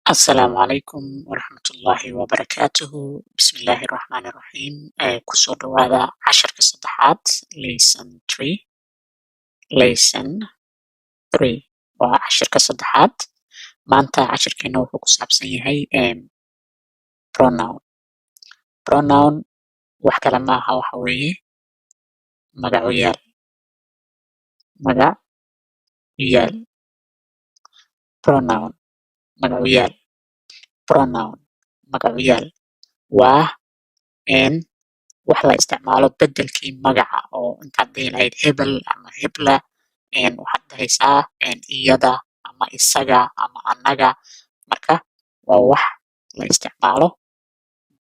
Asalaamu calaykum waraxmatullaahi wabarakaatuhu. Bismillaahi raxmaani raxiim. Kusoo dhawaada casharka saddexaad, lesson three. Lesson three waa cashirka saddexaad. Maanta cashirkeena wuxuu ku saabsan yahay pronoun. Pronoun wax kale maaha, waxa weeye magacoyaal. Magac yaal. Pronoun, magacoyaal. Pronoun, magacoyaal, waa wax la isticmaalo bedelkii magaca, oo intaad dhihi lahayd hebel ama hebla, waxaad dhahaysaa iyada ama isaga ama annaga. Marka waa wax la isticmaalo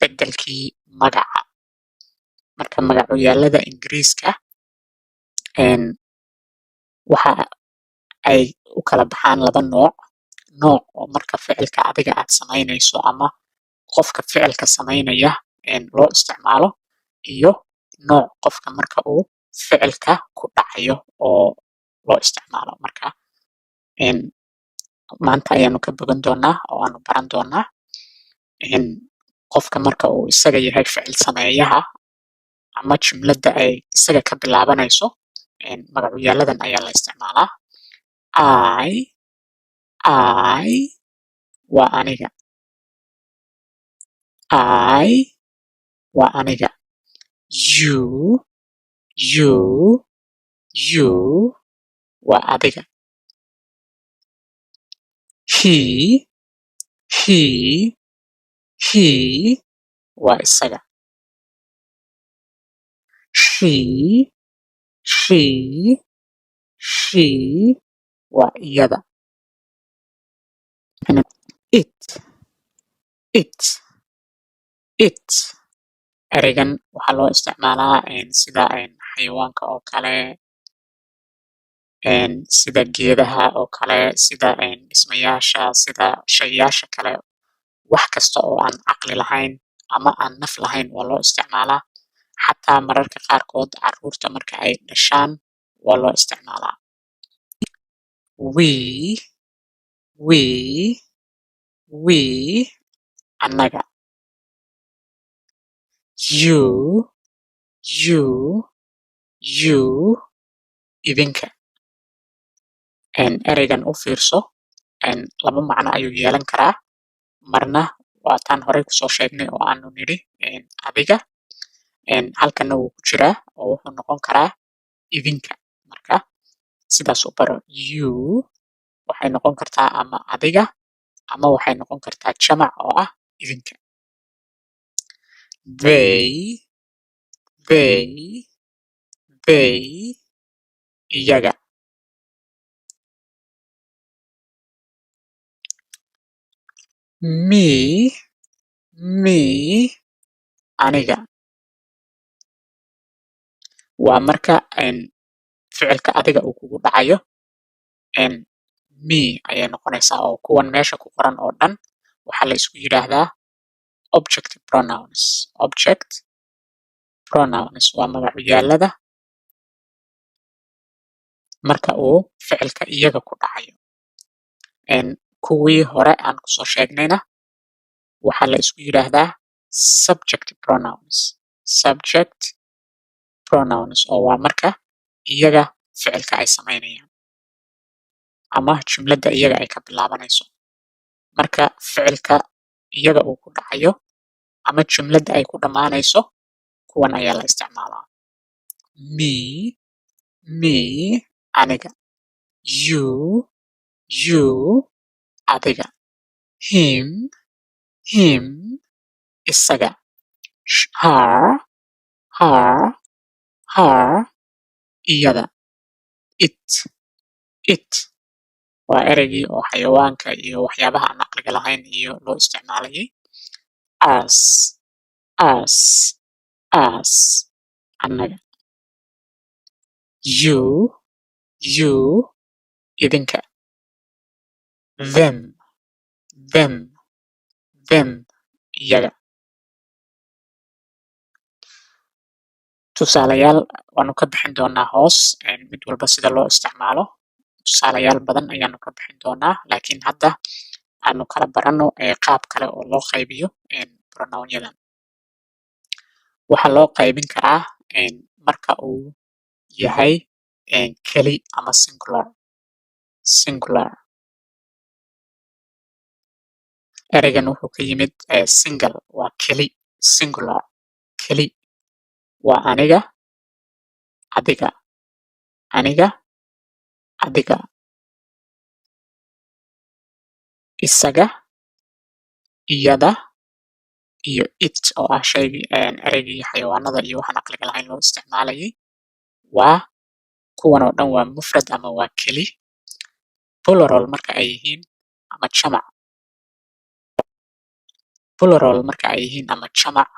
bedelkii magaca. Marka magacoyaalada Ingiriiska waxa ay u kala baxaan laba nooc: nooc oo marka ficilka adiga aad samaynayso ama qofka ficilka samaynaya loo isticmaalo, iyo nooc qofka marka uu ficilka ku dhacayo oo loo isticmaalo. Marka maanta ayaanu ka bogan doonaa oo aanu baran doonaa qofka marka uu isaga yahay ficil sameeyaha ama jumladda ay isaga ka bilaabanayso, magacoyaaladan ayaa la isticmaalaa. I, I waa aniga. I waa aniga. You, you, you waa adiga. He, he, he waa isaga. She, she, she waa iyada. It, it, it, ereygan waxaa loo isticmaalaa sida xayawaanka oo kale, sida geedaha oo kale, sida dhismayaasha, sida shayaasha kale. Wax kasta oo aan caqli lahayn ama aan naf lahayn waa loo isticmaalaa. Xataa mararka qaarkood carruurta marka ay dhashaan waa loo isticmaalaa. We, we, we, annaga. You, you, you, idinka. Ereygan u fiirso, laba macno ayuu yeelan karaa. Marna waa taan horey kusoo sheegnay oo aanu nidhi adiga. Halkanna wuu ku jiraa oo wuxuu noqon karaa idinka. Marka sidaas u baro: you waxay noqon kartaa ama adiga ama waxay noqon kartaa jamac oo ah idinka. They, they, they, iyaga. Me, me, aniga. Waa marka ficilka adiga uu kugu dhacayo, me ayay noqonaysaa, oo kuwan meesha ku qoran oo dhan waxaa la isku yidhaahdaa object pronouns. Object pronouns waa magacyaalada marka uu ficilka iyaga ku dhacayo. Kuwii hore aan kusoo sheegnayna waxaa la isku yidhaahdaa subject pronouns. Subject pronouns oo waa marka iyaga ficilka ay samaynayaan ama jumladda iyaga ay ka bilaabanayso. Marka ficilka iyaga uu ku dhacayo ama jumladda ay ku dhammaanayso, kuwan ayaa la isticmaalaa: me, me, aniga; you, you, adiga; him, him, isaga; her, her, her, iyada; it, it waa ereygii oo xayawaanka iyo waxyaabaha aan aqliga lahayn iyo loo isticmaalayay; us, us, us, annaga; you, you, idinka; them, them, them, iyaga. Tusaalayaal waanu ka bixin doonaa hoos, mid walba sida loo isticmaalo. Tusaalayaal badan ayaanu ka bixin doonaa, laakiin hadda Aanu kala baranno qaab kale oo loo qaybiyo pronounyadan. Waxaa loo qaybin karaa marka uu yahay keli ama singular. Singular ereygan wuxuu ka yimid single, waa keli. Singular, keli, waa aniga, adiga, aniga, adiga, isaga, iyada iyo it oo ah shaygii, ereygii xayawaanada iyo waxaan aqliga lahayn loo isticmaalayay. Waa kuwan oo dhan waa mufrad ama waa keli. Plural marka ay yihiin ama jamac, plural marka ay yihiin ama jamac,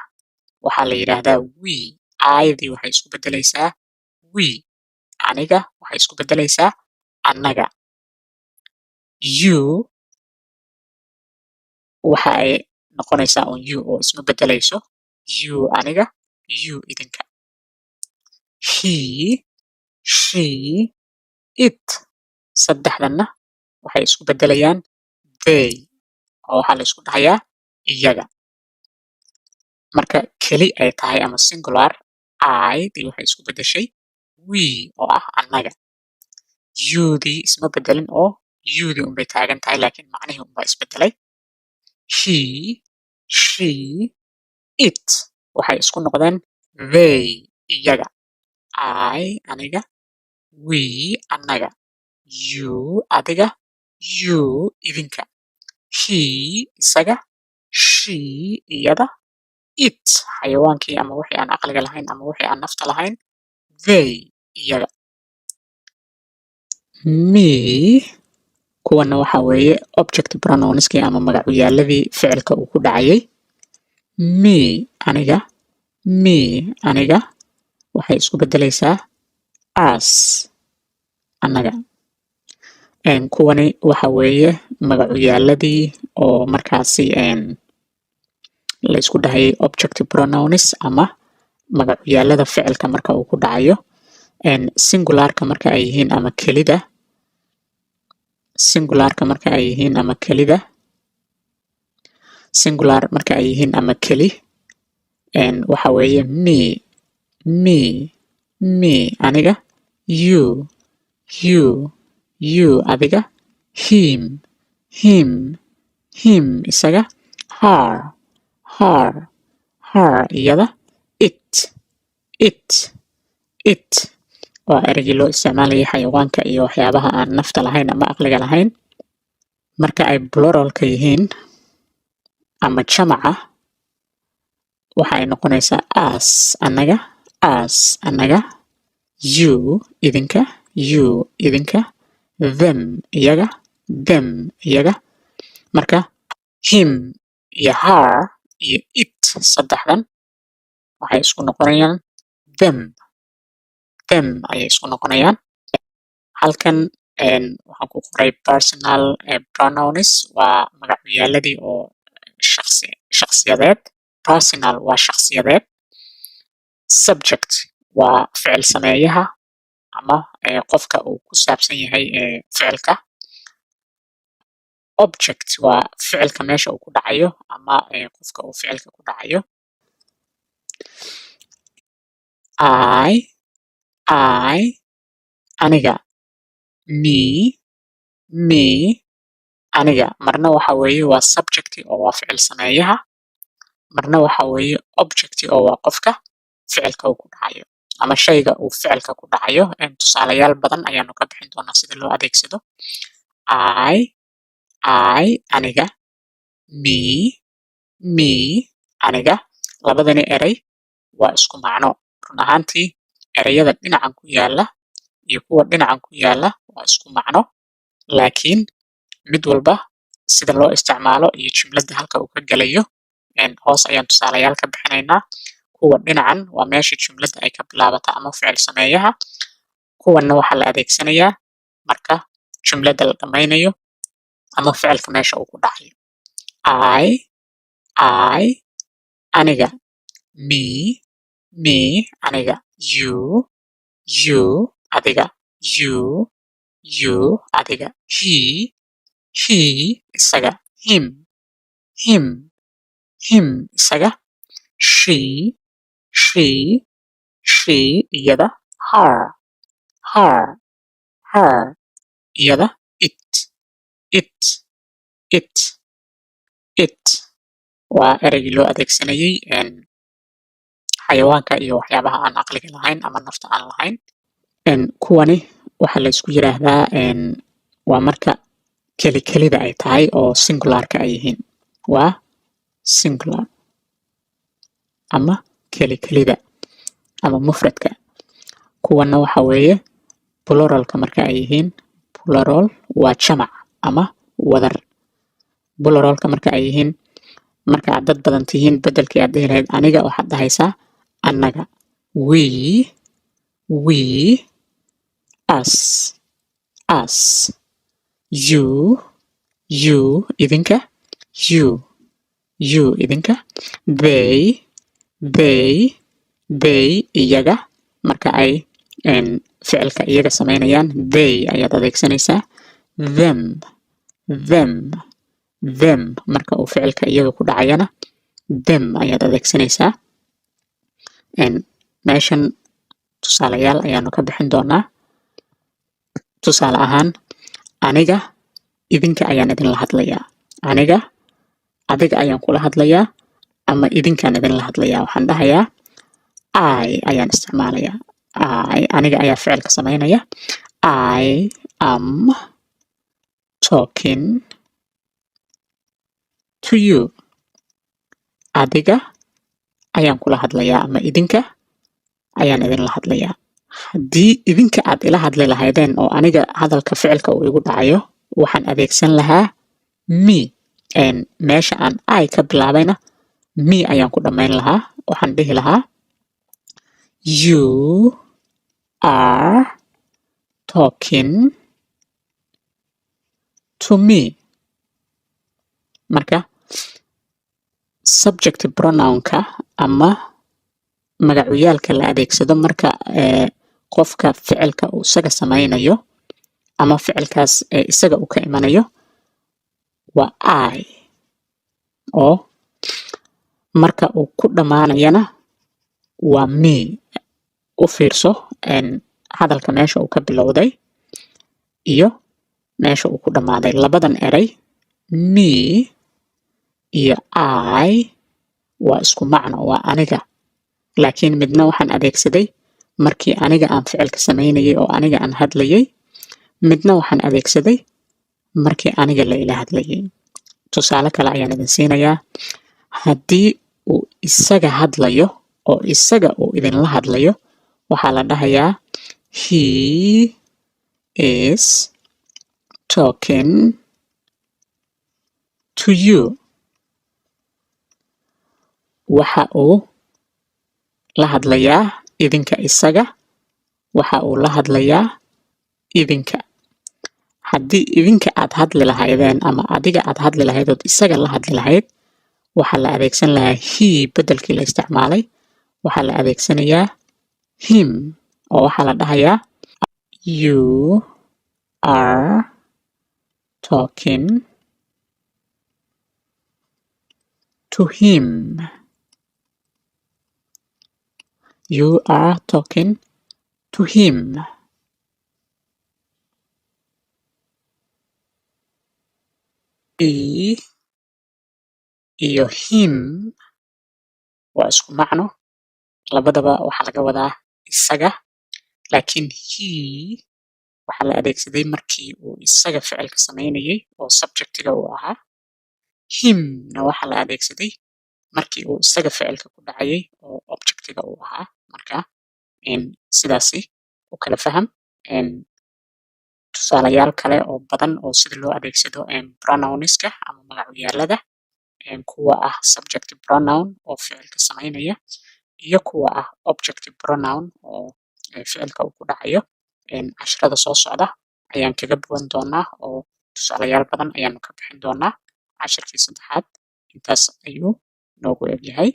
waxaa la yidhaahdaa we. I-dii waxay isku beddelaysaa we. Aniga waxay isku beddelaysaa annaga. You waxa ay noqonaysaa un you oo isma beddelayso. You, aniga; you, idinka. He, she, it saddexdanna waxay isku beddelayaan they, oo waxaa la isku dhahayaa iyaga. Marka keli ay tahay ama singular, I-dii waxay isku beddeshay we oo ah annaga. You-dii isma beddelin oo you-dii unbay taagan tahay, laakiin macnihii unbaa isbeddelay. He, she, it waxay isku noqdeen they, iyaga. I, aniga; we, annaga; you, adiga; you, idinka; he, isaga; she, iyada; it, xayawaankii ama wixii aan aqliga lahayn ama wixii aan nafta lahayn, they, iyaga. Me, kuwana waxa weeye object pronounskii ama magacuyaaladii ficilka uu ku dhacayay. Me, aniga. Me, aniga, waxay isku beddelaysaa us, annaga. Kuwani waxa weeye magacuyaaladii oo markaasi la isku dhahayay object pronouns ama magacuyaalada ficilka marka uu ku dhacayo. Singularka marka ay yihiin ama kelida, singularka marka ay yihiin ama kelida, singular marka ay yihiin ama keli, waxa weeye me, me, me, aniga; you, you, you, adiga; him, him, him, isaga; her, her, her, iyada; it, it, it waa ereygii loo isticmaalayay xayawaanka iyo waxyaabaha aan nafta lahayn ama aqliga lahayn. Marka ay pluralka yihiin ama jamaca, waxa ay noqonaysaa us, annaga; us, annaga; you, idinka; you, idinka; them, iyaga; them, iyaga. Marka him iyo her iyo it saddexdan waxay isku noqonayaan them. Them ayay isku noqonayaan. Halkan waxaan ku qoray personal pronouns, waa magacuyaaladii oo shakhsi, shakhsiyadeed. Personal waa shakhsiyadeed. Subject waa ficil sameeyaha ama qofka uu ku saabsan yahay ficilka. Object waa ficilka meesha uu ku dhacayo ama qofka uu ficilka ku dhacayo. I, aniga; me, me, aniga. Marna waxa weeye waa subject oo waa ficil sameeyaha, marna waxa weeye object oo waa qofka ficilka uu ku dhacayo ama shayga uu ficilka ku dhacayo. Tusaalayaal badan ayaanu ka bixin doonaa sida loo adeegsado. I, aniga; me, me, aniga. Labadani erey waa isku macno. Run ahaantii ereyada dhinacan ku yaala iyo kuwa dhinacan ku yaala waa isku macno, laakiin mid walba sida loo isticmaalo iyo jumladda halka uu ka gelayo hoos ayaan tusaalayaal ka bixinaynaa. Kuwa dhinacan waa meesha jumladda ay ka bilaabato ama ficil sameeyaha. Kuwanna waxaa la adeegsanayaa marka jumladda la dhammaynayo ama ficilka meesha uu ku dhacayo. I, aniga; me, me, aniga; you, you, adiga; you, you, adiga; he, he, isaga; Him, him, him, isaga. She, she, she, iyada. Her, her, her, iyada. It, it, it, it waa ereygii loo adeegsanayay xayawaanka iyo waxyaabaha aan caqliga lahayn ama nafta aan lahayn. Kuwani waxaa la isku yiraahdaa waa marka keli kelida ay tahay oo singularka ay yihiin, waa singular ama keli kelida ama mufradka. Kuwana waxa weeye pluralka marka ay yihiin. Plural waa jamac ama wadar. Pluralka marka ay yihiin, marka aad dad badan tihiin, bedelkii aad dhihi lahayd aniga, waxaad dhahaysaa annaga. We, we, us, us. You, you, idinka. You, you, idinka. They, they, they, iyaga. Marka ay ficilka iyaga samaynayaan, they ayaad adeegsanaysaa. Them, them, them, marka uu ficilka iyaga ku dhacayana, them ayaad adeegsanaysaa. Meeshan tusaalayaal ayaanu ka bixin doonaa. Tusaale ahaan, aniga idinka ayaan idinla hadlayaa, aniga adiga ayaan kula hadlayaa ama idinkaan idinla hadlayaa, waxaan dhahayaa I ayaan isticmaalayaa. I, aniga ayaa ficilka samaynaya. I am talking to you. Adiga ayaan kula hadlayaa ama idinka ayaan idinla hadlayaa. Haddii idinka aad ila hadli lahaydeen oo aniga hadalka ficilka uu igu dhacayo, waxaan adeegsan lahaa me. Meesha aan I ka bilaabayna me ayaan ku dhammayn lahaa. Waxaan dhihi lahaa you are talking to me. Marka subject pronounka ama magacuyaalka la adeegsado marka qofka ficilka uu isaga samaynayo ama ficilkaas isaga uu ka imanayo waa I, oo marka uu ku dhammaanayana waa me. U fiirso hadalka meesha uu ka bilowday iyo meesha uu ku dhammaaday. Labadan eray me iyo I waa isku macno, waa aniga, laakiin midna waxaan adeegsaday markii aniga aan ficilka samaynayay oo aniga aan hadlayay, midna waxaan adeegsaday markii aniga la ila hadlayay. Tusaale kale ayaan idin siinayaa. Haddii uu isaga hadlayo oo isaga uu idinla hadlayo, waxaa la dhahayaa he is talking to you. Waxa uu la hadlayaa idinka. Isaga waxa uu la hadlayaa idinka. Haddii idinka aad hadli lahaydeen ama adiga aad hadli lahayd ood isaga la hadli lahayd, waxaa la adeegsan lahaa he beddelkii la isticmaalay waxaa la adeegsanayaa him, oo waxaa la dhahayaa you are talking to him. You are talking to him. He iyo him waa isku macno, labadaba waxaa laga wadaa isaga, laakiin he waxaa la adeegsaday markii uu isaga ficilka samaynayay oo subjectiga uu ahaa, himna waxaa la adeegsaday markii uu isaga ficilka ku dhacayay oo objectiga uu ahaa. Marka sidaasi u kala faham. Tusaalayaal kale oo badan oo sida loo adeegsado pronounska ama magacyaalada, kuwa ah subject pronoun oo ficilka samaynaya iyo kuwa ah objective pronoun oo ficilka uu ku dhacayo, casharada soo socda ayaan kaga bogan doonaa oo tusaalayaal badan ayaanu ka bixin doonaa. Cashirkii saddexaad intaas ayuu noogu egyahay.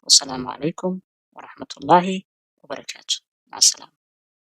Wasalaamu calaykum waraxmatullaahi wabarakaatu. Maca salaama.